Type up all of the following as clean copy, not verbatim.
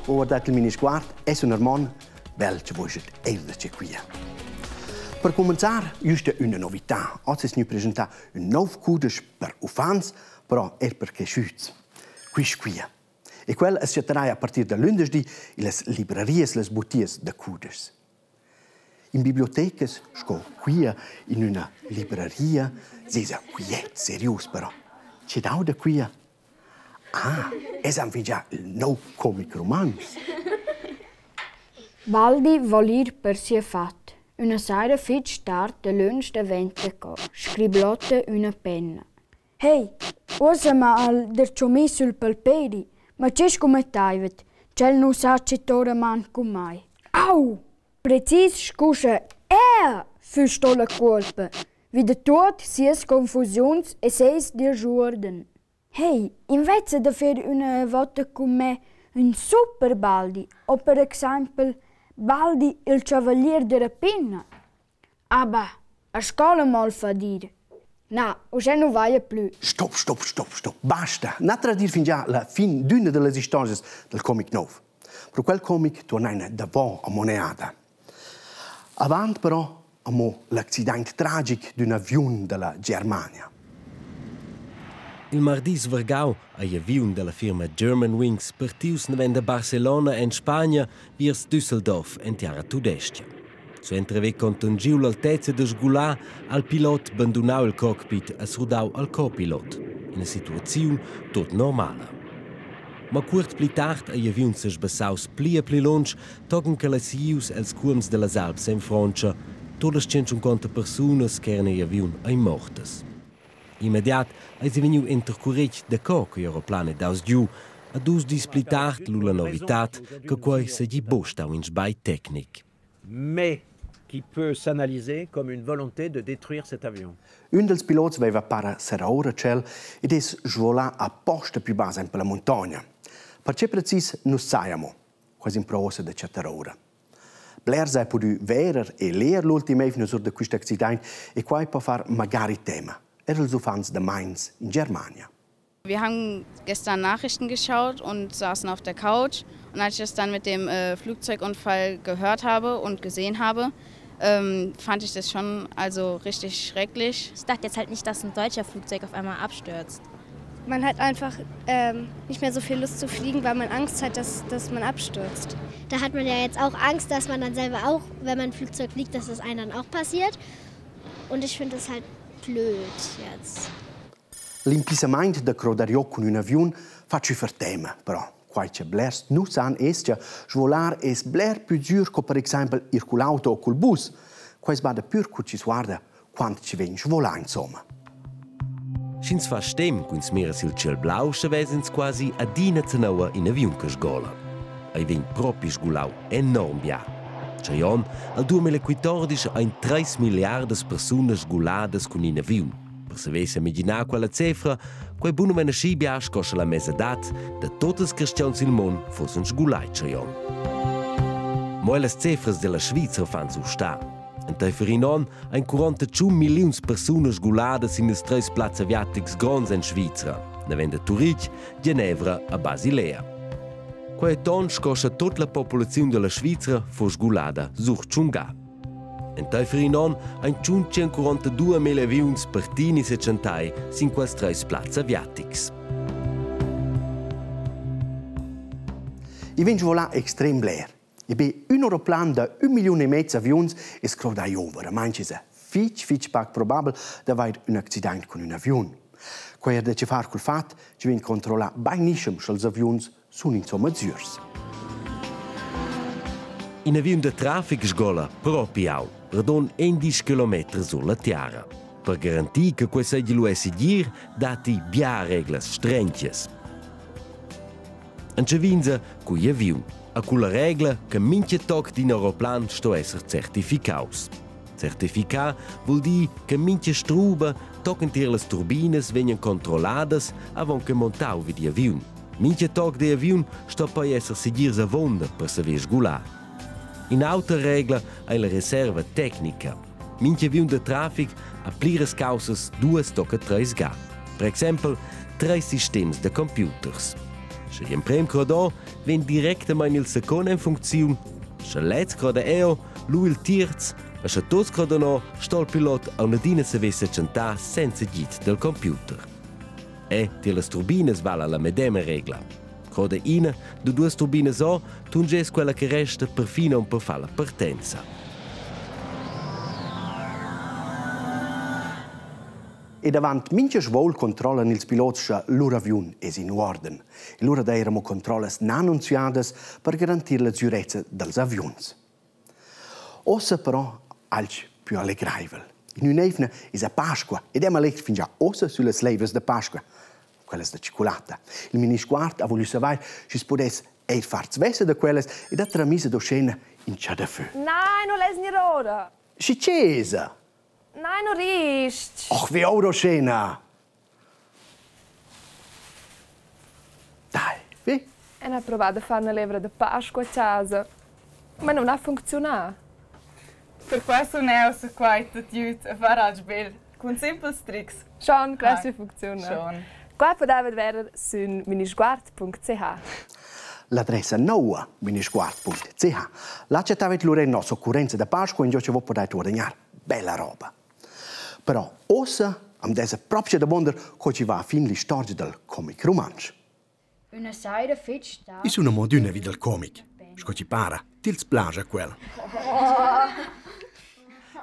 Voi guardate il Minisguard, es un Armon, bel che voi siete eir da c'è quia. Per cominciar, giusto una novità. Oggi es gnü presentà ün nouv cudesch per uffants, però er per cresciuts. Quist quia. E quel as chattarà a partir da lündeschdi illas librarias, las butias da cudeschs. In bibliotecas, sco quia in üna libraria, s'esa quiet serius però. Che dauda quia? Ah, es am fingià il nouv comic rumantsch. Baldi vol ir per sia fat. Üna saira fich tard dalönch daventa co, scriblotta üna penna. Hei, uossa m'ha el darcho miss sül palperi, ma che scumettaivat, ch'el nu sa che tour a man cun mai. Au! Precis scu sche er füss sto la cuolpa vi da tuot sias confusiuns e seis dischuorden. Hei, invezza da fer üna vota cun me ün super Baldi o per exaimpel Baldi il chavalier da rapina. Aber a scoula m'ho'l fat dir. Na, uschè nu vaja plü. Stop, stop, stop, stop, basta! Na tradir fingià la fin d'üna da las istorgias dal comic nouv. Pro quel comic tuornaina davo a Moneada. Avant però amo l'accidaint tragic d'ün aviun da la Germania. Il mardi svargau ei aviun dalla firma Germanwings partius naven da Barcelona en Spagna viers Düsseldorf en tiara tudestga. Suenter haver contonschiu l'altezia da sgular ha il pilot bandunau il cockpit e surdau al copilot. Ina situaziun tut normala. Ma cuort pli tard ei aviun sesbassaus pli e pli lunsch tochen ch'el ei sius els cuolms dallas Alps en Frontscha. Tut las 150 persunas ch'eran egl aviun ein mortas. Immediat eisi vegniu intercuretg daco che aeroplan ei daus giu. A dus dis pli tard lu la novitad che quei seigi buc stau in sbagl tecnic. Mais qui peut s'analyser comme une volonté de détruire cet avion. Ün dels pilots veva para serrà ora tschel ed es svolà aposta più bas per la muntogna. Perche precis nu sajamo, quasi in prosa da chattar ora. Blers hai pudü verer e ler l'ultim eivna sur da quist accidaint e quai po far magari tema, er als uffants da Mainz in Germania. Wir haben gestern Nachrichten geschaut und saßen auf der Couch. Und als ich das dann mit dem äh, Flugzeugunfall gehört habe und gesehen habe, ähm, fand ich das schon also richtig schrecklich. Ich dachte jetzt halt nicht, dass ein deutscher Flugzeug auf einmal abstürzt. Man hat einfach ähm, nicht mehr so viel Lust zu fliegen, weil man Angst hat, dass, dass man abstürzt. Da hat man ja jetzt auch Angst, dass man dann selber auch, wenn man Flugzeug fliegt, dass das einem dann auch passiert. Und ich finde das halt blöd jetzt. L'impissamaint da crodar giò cun ün aviun fa tschüffer tema, però quai cha blers nu san es cha svolar es bler pü dür co per exaimpel ir cul auto o cul bus. Quai sbada pür cu chi's guarda quant chi vegn svolà insomma. Sch'ins fa stem cun mira sil tschiel blau, sche ves'ins quasi adina zanaua in aviun che sgola. Ei vegn propi sgulau enorm bia. Tschei onn, al 2014, ein 3 milliardas persunas sguladas cun in aviun. Per saver semiginar quella cefra, quei bunamein aschi bia sco sche la mesadad da tot ils cristians il mund fussen sgulai tschei onn. Mo las cefras della Svizra fan sustar. Enteifer in onn ein 41 milliuns persunas sguladas sin ils treis plazs aviatics gronds en Svizra, naven da Turitg, Genevra a Basilea. Quei è ton sco sche tut la populaziun della Svizra fuss sgulada sur tschunga. Enteifer in onn ein 142 mila aviuns partini setschentai sin quels treis plazs aviatics. I vegn svolà extrem bler. E be ün aeroplan da ün milliun e mez aviuns es crodà giò veramaing esa fich fich pac probabel d'avair ün accidaint cun ün aviun. Quai ha da che far cul fat chi vegn controllà bainischem scha'ls aviuns sun insomma zürs. In aviun da traffic sgola propi au, radund 11 kilometers sur la tiara. Per garantir che quei seigi lu segir, datti bia reglas strengias. Entschevinza cugl aviun, a culla regla che mintga toc d'in aeroplan sto esser certificaus. Certificar vul dir che mintga struba tochen tier las turbinas vegnan controlladas avon che montar vid igl aviun. Mintga toc digl aviun sto poi esser segirs avonda per saver sgular. In'autra regla ei la reserva tecnica. Mintga aviun da traffic ha pliras caussas duas tocca treis ga. Per exempel treis sistems da computers. Sche gl'emprem croda vegn directamein il secund en funcziun. Sche lez croda eo, lu il tierz, e sche tuts crodan o, sto il pilot aunc adina saver setschentar senza agid dal computer. E tier las turbinas vala la medema regla. Croda ina da duas turbinas o, tungess quella che resta perfin aunc per far la partenza. E davant mincha svoul controllan ils pilots scha lur aviun es in uorden. E lura d'eira mo controllas na annunziadas per garantir la sgürezza dals aviuns. Ossa però alch pü allegraivel. In ün'eivna es a Pasqua ed eu m'allegr fingià uossa süllas leivas da Pasqua, quellas da tschiculatta. Il minisguard ha voglü savair schi's pudess eir far svessa da quellas ed ha tramis ad Oschena in chadafö. Nein, non les gnir ora. Schi che esa? Nein, non risch. Och, wie ora Oschena! Dai, vi? En ha provà da far una levra da Pasqua a casa, ma non ha funzionà. Perquai sun eu su quai tat jüt a far alch bel cun simpels trics. Schon, quasi funcziuna. Schon. Qua podaivat verer sün minisguard.ch. L'adressa noua minisguard.ch. Là chattavet lura in nossa occurrenza da Pasqua ingio cha vo podait guadagnar bella roba. Però uossa am dessa propcha damonda co chi va a fin l'istorgia dal comic rumantsch. Üna saira fich tard. I sun amo adüna vi dal comic. Sco chi para, tils plaja quel.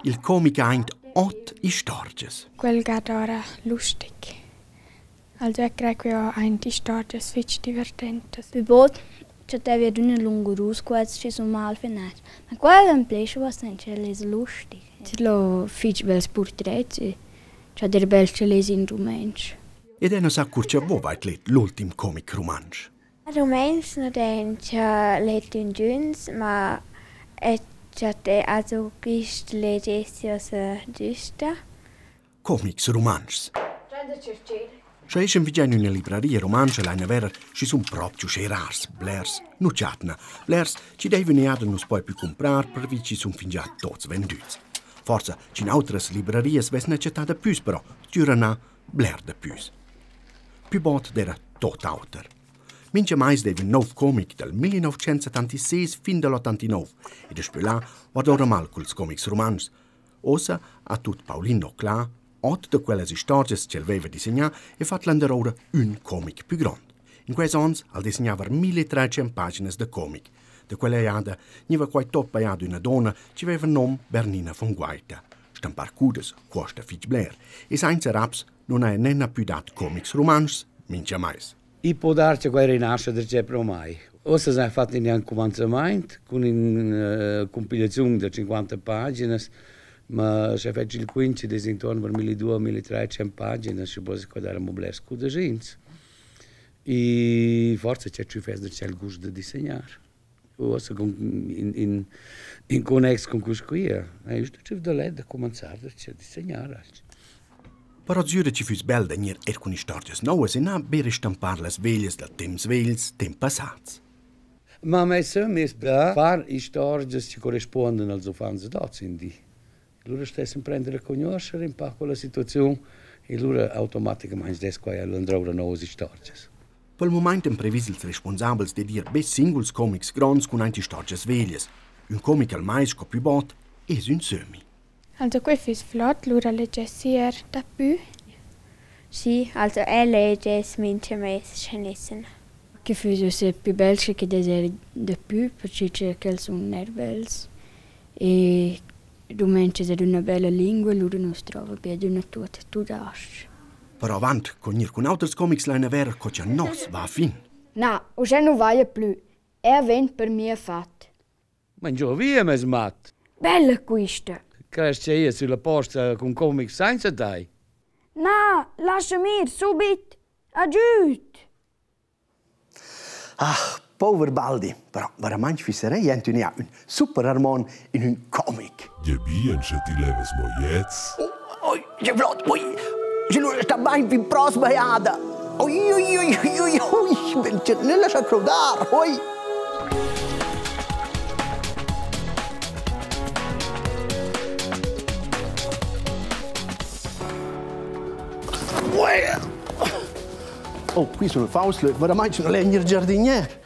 Il comic ha aint ot istorgias. Quel gadora lustig. Also eu crei que ho aint istorgias fich divertentas. Pü bod chattaivi adüna lungurus quels chi sun malfinats, ma quel am plescha bastante, el es lustig. L'ho fich bels purtrets e cha dir bel ch'el es in rumantsch. Ed eu nu sa cur cha vo vait let l'ultim comic rumantsch. Rumantsch nu daincha let üngüns, ma eu chattè also quist legessi uossa güsta. Comics rumantschs. Scha eschan fingià in üna libraria rumantscha laina verer schi sun propcha uschè rars, blers nu chattna, blers chi deivan eir nu's poi plü cumprar pervi chi sun fingià tuots vendüts. Forsa ch'in otras librarias vessna chattà dapüs però sgüra na bler dapüs. Pü bod d'eira tuot auter. Mincha mais deva ün nouv comic dal 1976 fin dal 89 e daspö là guarda oura mal culs comics rumantschs. Uossa ha tut Paulin Noclà ot da quellas istorgias ch'el vaiva disegnà e fat landeroura ün comic pü grond. In quels ons ha'l disegnà var 1300 paginas da comic. Da quella jada gniva quai tot pajà d'üna donna chi vaiva nom Bernina von Guaita. Stampar cudas cuosta fich bler e sainza raps nun haja nena pü dat comics rumantschs mincha mais. I po dar cha quai rinascha darcheu pro mai. Uossa s'ha fat ün cumanzamaint cun ün cumpilaziun da 50 paginas, ma scha fetsch il quint chi'd es intuorn per 1200, 1300 paginas, schi possa qua dar amo blers cudeschins. I forsa cha tü fest darcheu il gust da disegnar. Uossa cun in in in connex cun quist quia, ais tü da let da cumanzar darcheu a disegnar alch. Però züra chi füss bel da gnir eir cun istorgias nouvas e na be restampar las veglias da temps vegls, temps passats. Ma meis sömmi es da far istorgias chi correspuondan als uffants d'hozindi. Lura stessan prender a cugnuoscher ün pa quella situaziun e lura automaticamaing dess quai alura nouvas istorgias. Pel mumaint han previs ils respunsabels d'edir be singuls comics gronds cun aint istorgias veglias. Ün comic al mais sco pü bod es ün sömmi. Also quei füss flot, lura legessi er dapü. Sì, also el legess mincha mais sche nessen. Che füss ussa pü bel sche che dess eir dapü, perche che quels sun eir bels. E dumengias ed üna bella lingua, lura nu's drova be adüna tuot tudas-ch. Però avant co gnir cun auters comics laina verer co cha nos va a fin. Na, uschè nu vaja plü. Eu vegn per mia fat. Mangiò via, meis mat. Bella quista! Crescha eir sülla posta cun comics sainza tai? Na, lascha'm ir subit! Agüd! Ach, pover Baldi, però veramaing füsserei jent ün ün superarmon in ün comic. Je bien, sche ti levas mo jetzt. Oi, je vlot, oi, je nu sta bain fin prosma jada. Oi, oi, oi, oi, oi, oi, ne lascia crodar, oi. Oh, qui sono Fausle, veramente non è il giardiniere.